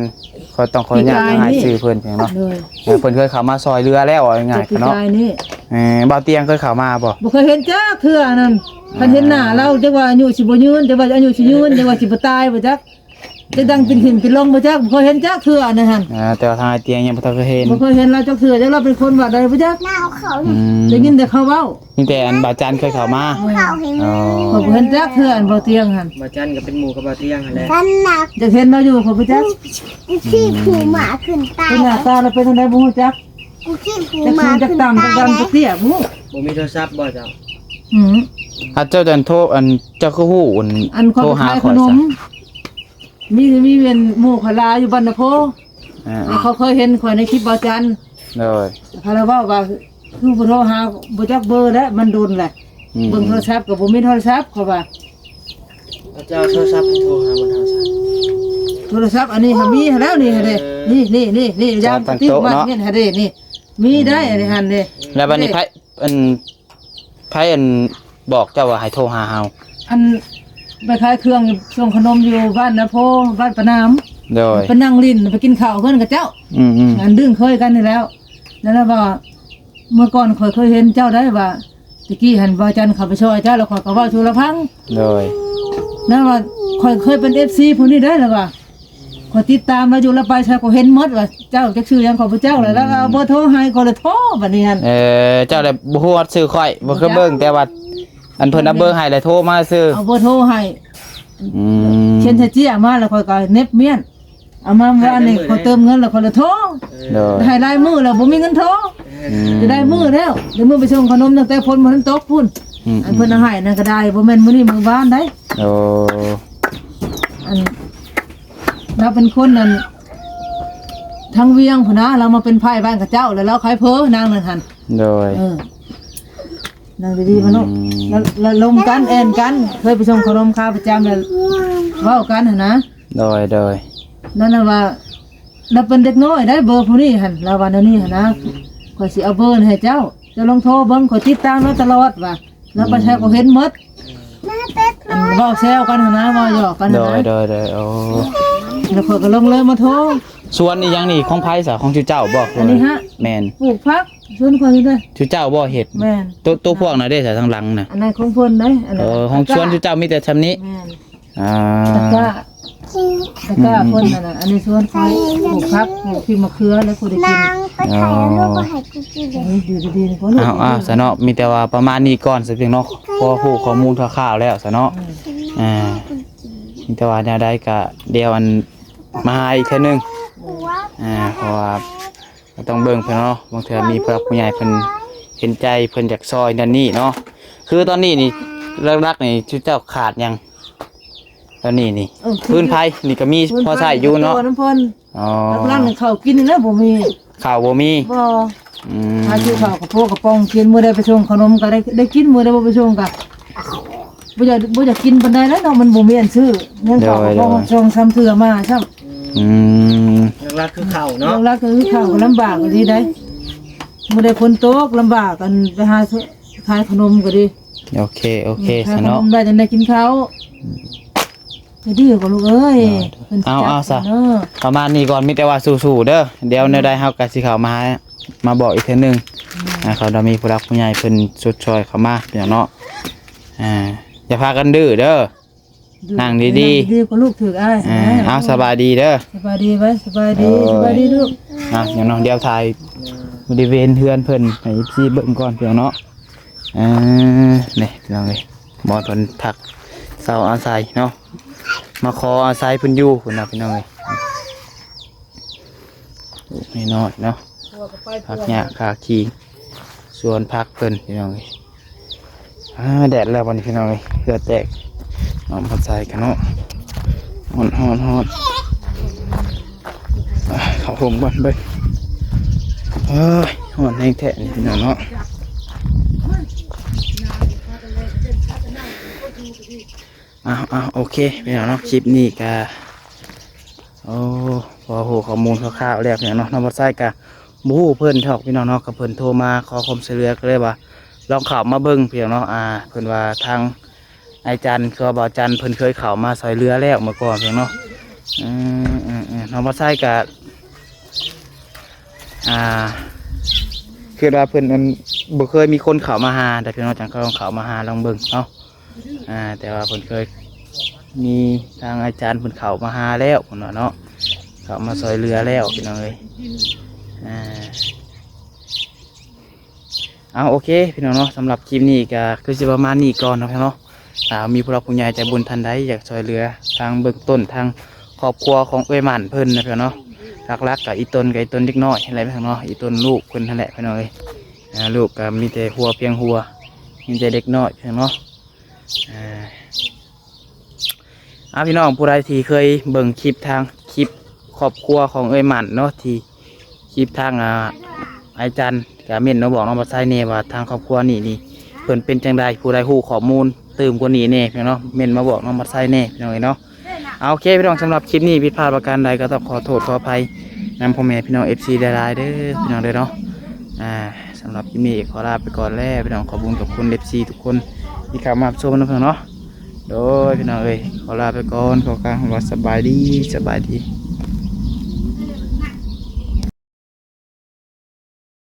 ຂ້ອຍຕ້ອງຂໍອະນຸຍາດ ປີກາຍນີ້ ໃຫ້ຊື່ເພິ່ນເນາະ. ໂດຍ ເອີ ເພິ່ນເຄີຍເຂົ້າມາຊ່ອຍເຫຼືອແລ້ວ ວ່າງ່າຍໆ ເນາະ. ປີກາຍນີ້ ເອີ ບ່າວຕຽງເຄີຍເຂົ້າມາບໍ່? ບໍ່ເຄີຍເຫັນຈັກເທື່ອອັນນັ້ນ. ອ່າ ຄັນເຫັນໜ້າລາວ ຈັກວ່າອາຍຸຊິບໍ່ຍືນ ຈັກວ່າອາຍຸຊິຍືນ ຈັກວ່າຊິບໍ່ຕາຍບໍ່ຈັກ. ຈະດັງເປັນຫີນເປັນລ່ອງບໍ່ຈັກ ບໍ່ເຄີຍເຫັນຈັກເທື່ອອັນນັ້ນຫັ້ນ. ອ່າ ແຕ່ວ່າທາງອ້າຍຕຽງຍັງບໍ່ທັນເຄີຍເຫັນ. ບໍ່ເຄີຍເຫັນລາວຈັກເທື່ອ ຈັກລາວເປັນຄົນບ້ານໃດບໍ່ຈັກ. ອືມ ໄດ້ຍິນແຕ່ເຂົາເວົ້າ. ມີແຕ່ອັນບ່າວຈັນເຄີຍເຂົ້າມາ. ເອີ ອໍ ຂ້ອຍບໍ່ເຫັນຈັກເທື່ອອັນບ່າວຕຽງຫັ້ນ. ບ່າວຈັນກໍເປັນໝູ່ກັບບ່າວຕຽງຫັ້ນແຫຼະ. ຢາກເຫັນລາວຢູ່ ຂ້ອຍບໍ່ຈັກ. ອືມ ຜູ້ໝາຂຶ້ນຕາຍ ເປັນໜ້າຕາລາວເປັນຈັ່ງໃດບໍ່ຮູ້ຈັກ. ຜູ້ຂີ້ຜູ້ໝາຂຶ້ນຕາຍ ຈັກສູງຈັກຕ່ຳ ຈັກດຳຈັກເຕ້ຍບໍ່ຮູ້. ບໍ່ມີໂທລະສັບບໍ່ເຈົ້າ? ອືມ ອາ ເຈົ້າຈັນໂທ ອັນ ເຈົ້າຄືຮູ້ ອັນ ອັນ ໂທຫາຂ້ອຍຊະ. ມີ ມີເປັນໝູ່ຂ້ອຍຫຼາຍຢູ່ບ້ານນາໂພ. ອ່າ ແລ້ວເຂົາເຄີຍເຫັນຂ້ອຍໃນຄລິບບ່າວຈັນ. ໂດຍ ເຂົາລະເວົ້າວ່າ ຄືບໍ່ໂທຫາ ບໍ່ຈັກເບີແລ້ວ ມັນດົນແຫຼະ. ອືມ ເບິ່ງໂທລະສັບກໍບໍ່ມີໂທລະສັບ ເຂົາວ່າ. ເຈົ້າໂທລະສັບໂທຫາມັນຫາຊະ? ໂທລະສັບອັນນີ້ຫາມີຫັ້ນແລ້ວນີ້ຫັ້ນເດ້. ເອີ ນີ້ໆໆ ນີ້ ຢາມຕິດມັນເຫັນຫັ້ນເດ້ ນີ້ ມີໄດ້ອັນນີ້ຫັ້ນເດ້. ແລ້ວບັດນີ້ໃຜ ອັນ ໃຜອັນບອກເຈົ້າວ່າໃຫ້ໂທຫາເຮົາ? ອັນໄປຂາຍເຄື່ອງສົ່ງຂະໜົມຢູ່ບ້ານນາໂພ ບ້ານປະນາມ. ໂດຍ ໄປນັ່ງຫຼິ້ນ ໄປກິນເຂົ້າເຮືອນເຂົາເຈົ້າ. ອືມໆ ອັນດຶງເຄີຍກັນນີ້ແລ້ວ. ນັ້ນລະວ່າ ເມື່ອກ່ອນຂ້ອຍເຄີຍເຫັນເຈົ້າໄດ້ວ່າ ຕະກີ້ຫັ້ນບ່າວຈັນເຂົ້າໄປຊ່ອຍເຈົ້າ ແລ້ວຂ້ອຍກໍເວົ້າສູ່ລາວຟັງ. ໂດຍ ນັ້ນວ່າ ຂ້ອຍເຄີຍເປັນເອັຟຊີຜູ້ນີ້ໄດ້ລະວ່າ. ຂ້ອຍຕິດຕາມລາວຢູ່ ລາວໄປໃສກໍເຫັນໝົດວ່າເຈົ້າຈັກຊື່ຫຍັງຂອງພະເຈົ້າ ແລ້ວລາວກໍເອົາເບີໂທໃຫ້ ຂ້ອຍເລີຍໂທບັດນີ້ຫັ້ນ. ເອີ ເຈົ້າລະບໍ່ຮູ້ຮອດຊື່ຂ້ອຍ ບໍ່ເຄີຍເບິ່ງ ເຈົ້າ ແຕ່ວ່າອັນເພິ່ນເອົາເບີໃຫ້ແລ້ວໂທມາຊື່ ເອົາເບີໂທໃຫ້ ອືມ ຂຽນໃສ່ເຈ້ຍມາ ແລ້ວຂ້ອຍກໍເນັບມ້ຽນ ເອົາມາວານນີ້ ຂ້ອຍເຕີມເງິນແລ້ວຂ້ອຍລະໂທ ໂດຍ ໃຫ້ຫຼາຍມື້ແລ້ວບໍ່ມີເງິນໂທ ອືມ ຈະໄດ້ມື້ແລ້ວ ໄດ້ມື້ໄປສົ່ງຂະໜົມຕັ້ງແຕ່ຝົນບໍ່ທັນຕົກພຸ້ນ ອືມ ອັນເພິ່ນເອົາໃຫ້ນັ້ນກໍໄດ້ ບໍ່ແມ່ນມື້ນີ້ມື້ວານໃດ ໂອ້ ອັນ ລາວເປັນຄົນນັ້ນ ທາງວຽງພຸ້ນນະ ລາວມາເປັນໄພບ້ານເຂົາເຈົ້າ ແລ້ວລາວຂາຍເຜີນາງນັ້ນຫັ້ນ ໂດຍ ເອີ ນັ່ງດີໆມາເນາະ ອືມ ລະ ລະລົມກັນແອ່ນກັນ ເຄີຍໄປສົ່ງຂະໜົມຂາປະຈຳ ແລ້ວເວົ້າກັນຫັ້ນນະ ໂດຍ ໂດຍ ນັ້ນນະວ່າ ລາວເປັນເດັກນ້ອຍໄດ໋ ເບີຜູ້ນີ້ຫັ້ນ ລາວວ່າແນວນີ້ຫັ້ນນະ ຂ້ອຍຊິເອົາເບີໃຫ້ເຈົ້າ ເຈົ້າລອງໂທເບິ່ງ ຂ້ອຍຕິດຕາມລາວຕະຫຼອດວ່າ ລາວໄປໃສກໍເຫັນໝົດ ອືມ ອັນເວົ້າແຊວກັນຫັ້ນນະ ເວົ້າຫຍອກກັນຫັ້ນນະ ໂດຍ ໂດຍ ໂດຍ ໂອ້ ແລ້ວຂ້ອຍກໍລົງເລີຍມາໂທ ສວນອີ່ຫຍັງນີ້ຂອງໃຜຊະ ຂອງຈຸເຈົ້າບໍ່? ອັນນີ້ຫະ ແມ່ນ ປູກຜັກ ສວນຂ້ອຍນີ້ເດ້ ຈຸເຈົ້າບໍ່ເຮັດ? ແມ່ນ ໂຕ ໂຕພວກນັ້ນເດ້ຊະ ທາງຫຼັງນະ ອັນນັ້ນຂອງເພິ່ນເດ້ ອັນນັ້ນ ເອີ ຂອງສວນຈຸເຈົ້າມີແຕ່ຊ່ຳນີ້ ແມ່ນ ອ່າ ຕະກ້າ ຕະກ້າ ອືມ ເພິ່ນຫັ້ນນະ ອັນນີ້ສວນຂ້ອຍ ປູກຜັກ ປູກພິມມະເຂືອ ແລ້ວກໍໄດ້ກິນ ນາງໄປໄຖເອົາລູກມາໃຫ້ກູກິນເດ້ ຢູ່ດີໆ ເອົາ ເອົາຊະເນາະ ມີແຕ່ວ່າປະມານນີ້ກ່ອນຊະເພຍງເນາະ ພໍຮູ້ຂໍ້ມູນຄ່າວໆແລ້ວຊະເນາະ ອືມ ອ່າ ມີແຕ່ວ່າແນວໃດກະດຽວອັນມາຫາອີກເທື່ອໜຶ່ງ ອ່າ ເພາະວ່າ ກໍຕ້ອງເບິ່ງເພິ່ນເນາະ ບາງເທື່ອມີຜູ້ຫຼັກຜູ້ໃຫຍ່ເພິ່ນເຫັນໃຈ ເພິ່ນຢາກຊ່ອຍນັ້ນນີ້ເນາະ ຄືຕອນນີ້ນີ້ ຫຼັກໆນີ້ ຈຸເຈົ້າຂາດຫຍັງ? ຕອນນີ້ນີ້ ເອີ ພື້ນໄຟນີ້ກໍມີພໍໃຊ້ຢູ່ເນາະ ນຳເພິ່ນ ອໍ ຫຼັກໆນີ້ເຂົ້າກິນນີ້ແຫຼະບໍ່ມີ ເຂົ້າບໍ່ມີ ບໍ່ ອືມ ຫາຊື້ເຂົ້າກະໂປະກະປ໋ອງກິນ ມື້ໃດໄປສົ່ງຂະໜົມກໍໄດ້ ໄດ້ກິນ ມື້ໃດບໍ່ໄປສົ່ງກໍ ບໍ່ຢາກ ບໍ່ຢາກກິນປານໃດແລ້ວເນາະ ມັນບໍ່ມີອັນຊື້ ຍັງເຂົ້າ ໂດຍ ກໍບໍ່ ໂດຍ ສອງສາມເທື່ອມາຊ້ຳ ອືມ ຫຼັກໆຄືເຂົ້າເນາະ ຫຼັກໆຄືເຂົ້າກໍລຳບາກອີ່ຫຼີໃດ໋ ບໍ່ໄດ້ຝົນຕົກລຳບາກ ອັນໄປຫາຂາຍຂະໜົມກໍດີ ໂອເຄ ໂອເຄ ອືມ ຊະເນາະ ຂາຍຂະໜົມໄດ້ຈັ່ງໄດ້ກິນເຂົ້າ ອືມ ດີໆກໍລູກເອີຍ ໂດຍ ເພິ່ນ ເອົາ ຈັດ ເອົາຊະ ເນາະ ປະມານນີ້ກ່ອນ ມີແຕ່ວ່າສູ້ໆເດີ ດຽວແນວໃດເຮົາກໍຊິເຂົ້າມາ ມາບອກອີກເທື່ອໜຶ່ງ ອືມ ອ່າ ເຂົາດອກມີຜູ້ຫຼັກຜູ້ໃຫຍ່ເພິ່ນຊົດຊ່ອຍເຂົ້າມາ ພີ່ນ້ອງເນາະ ອ່າ ຢ່າພາກັນດື້ເດີ ນັ່ງດີໆ ນັ່ງດີໆ ກໍລູກຖືກອ້າຍ ອ່າ ເອົາ ສະບາຍດີເດີ ສະບາຍດີໄວ້ ສະບາຍດີ ໂດຍ ສະບາຍດີລູກ ອ່າ ພີ່ນ້ອງ ດຽວຖ່າຍບໍລິເວນເຮືອນເພິ່ນໃຫ້ເອັຟຊີເບິ່ງກ່ອນ ພີ່ນ້ອງເນາະ ເອີ ນີ້ ພີ່ນ້ອງເອີຍ ບ່ອນເພິ່ນພັກເຊົາອາໄສເນາະ ມາຂໍອາໄສເພິ່ນຢູ່ພຸ້ນນະ ພີ່ນ້ອງເອີຍ ລູກນ້ອຍໆເນາະ ຜັກຫຍ້າຂາຄີງ ສວນຜັກເພິ່ນ ພີ່ນ້ອງເອີຍ ອ່າ ແດດແລ້ວບັດນີ້ ພີ່ນ້ອງເອີຍ ເຫື່ອແຕກ ນ້ອງພັດໄຊກັນເນາະ ຮ້ອນໆໆ ອ່າ ເຂົ້າຮົ່ມກ່ອນເບິ່ງ ເອີຍ ຮ້ອນແຮງແທ້ນີ້ ພີ່ນ້ອງເນາະ ເອົາ ເອົາ ໂອເຄ ພີ່ນ້ອງເນາະ ຄລິບນີ້ກະ ໂອ້ ພໍຮູ້ຂໍ້ມູນຄ່າວໆແລ້ວ ພີ່ນ້ອງເນາະ ນ້ອງບັດໄຊກະບໍ່ຮູ້ເພິ່ນດອກ ພີ່ນ້ອງເນາະ ກໍເພິ່ນໂທມາຂໍຄວາມຊ່ວຍເຫຼືອ ກໍເລີຍວ່າລອງເຂົ້າມາເບິ່ງ ພີ່ນ້ອງເນາະ ອ່າ ເພິ່ນວ່າທາງອາຈານ ຄືວ່າບ່າວຈັນເພິ່ນເຄີຍເຂົ້າມາຊ່ວຍເຫຼືອແລ້ວເມື່ອກ່ອນ ພີ່ນ້ອງເນາະ ອືມ ນ້ອງບັດໄຊກະ ອ່າ ຄິດວ່າເພິ່ນນັ້ນບໍ່ເຄີຍມີຄົນເຂົ້າມາຫາ ແຕ່ພີ່ນ້ອງຈັງກໍລອງເຂົ້າມາຫາລອງເບິ່ງເນາະ ອ່າ ແຕ່ວ່າເພິ່ນເຄີຍມີທາງອາຈານເພິ່ນເຂົ້າມາຫາແລ້ວ ເພິ່ນວ່າເນາະ ເຂົ້າມາຊ່ວຍເຫຼືອແລ້ວ ພີ່ນ້ອງເອີຍ ອ່າ ເອົາ ໂອເຄ ພີ່ນ້ອງເນາະ ສຳລັບຄລິບນີ້ກໍຄືຊິປະມານນີ້ກ່ອນເນາະ ພີ່ນ້ອງເນາະ ຖ້າມີຜູ້ຫຼັກຜູ້ໃຫຍ່ໃຈບຸນທ່ານໃດຢາກຊ່ວຍເຫຼືອທາງເບື້ອງຕົ້ນ ທາງຄອບຄົວຂອງເອື້ອຍໝັ້ນເພິ່ນນະ ພີ່ນ້ອງເນາະ ຫຼັກໆກໍອີ່ຕົນ ກໍອີ່ຕົນເດັກນ້ອຍຫັ້ນແຫຼະ ພີ່ນ້ອງເນາະ ອີ່ຕົນລູກເພິ່ນຫັ້ນແຫຼະ ພີ່ນ້ອງເອີຍ ອ່າ ລູກກໍມີແຕ່ຫົວພຽງຫົວ ມີແຕ່ເດັກນ້ອຍ ພີ່ນ້ອງເນາະ ອ່າ ອ່າ ພີ່ນ້ອງຜູ້ໃດທີ່ເຄີຍເບິ່ງຄລິບທາງ ຄລິບຄອບຄົວຂອງເອື້ອຍໝັ້ນເນາະ ທີ່ຄລິບທາງ ອ່າ ອາຈານ ກະເມັ້ນມາບອກນ້ອງບັດໄຊແດ່ວ່າທາງຄອບຄົວນີ້ນີ້ເພິ່ນເປັນຈັ່ງໃດ ຜູ້ໃດຮູ້ຂໍ້ມູນຕື່ມກວ່ານີ້ແດ່ ພີ່ນ້ອງເນາະ ເມັ້ນມາບອກນ້ອງບັດໄຊແດ່ ພີ່ນ້ອງເອີຍເນາະ ເອົາ ໂອເຄ ພີ່ນ້ອງ ສຳລັບຄລິບນີ້ຜິດພາດປະການໃດກໍຕ້ອງຂໍໂທດຂໍອະໄພນຳພໍ່ແມ່ພີ່ນ້ອງເອັຟຊີຫຼາຍໆເດີ ພີ່ນ້ອງເດີເນາະ ອ່າ ສຳລັບຄລິບນີ້ຂໍລາໄປກ່ອນແລ້ວ ພີ່ນ້ອງ ຂອບຄຸນຂອບຄຸນເອັຟຊີທຸກຄົນທີ່ເຂົ້າມາຮັບຊົມນຳ ພີ່ນ້ອງເນາະ ໂດຍ ພີ່ນ້ອງເອີຍ ຂໍລາໄປກ່ອນ ຂໍກ່າວຄຳວ່າສະບາຍດີ ສະບາຍດີ.